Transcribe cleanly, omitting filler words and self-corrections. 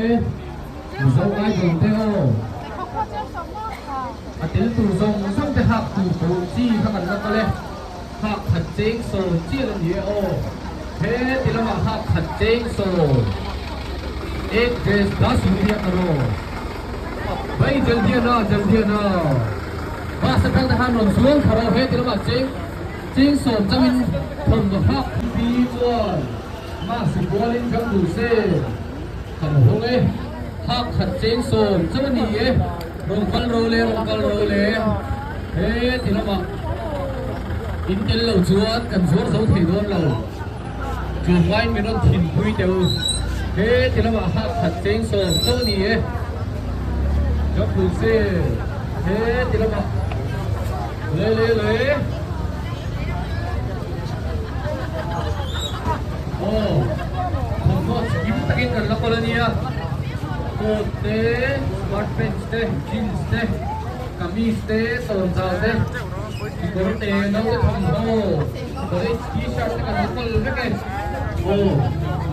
Mizo Idol te aw a tel tur zawng zawng te hak tur pawh chi kha kan la kal e, hak khat cheng sawn chiah a ni e aw, he ti lamah hak khat cheng sawn ek dress bus rupiah ka raw bai jaldi ana jaldi ana bus atang te khan rawn zuang thla rawh he ti lamah cheng cheng sawm changin thawmhnaw hak pi chuan Mahse kualin kan duh se kan hawng e, hak khat cheng sawm chauh a ni e, rawn kal ro le, rawn kal ro le, he ti lamah in tel lo chuan kan zuar zo thei dawn lo, tlawmngaiin min rawn thinpui teh u, he ti lamah hak khat cheng sawm chauh a ni e, kan duh se, he ti lamah le le le. Aw, thawmhnaw chi kim takin kan la kawl a nia. Coat te, smart pants te, jeans te, kameez te, tawnzau te, kekawr te, naute thawmhnaw, college t-shirt te kan la kawl vek e. Aw.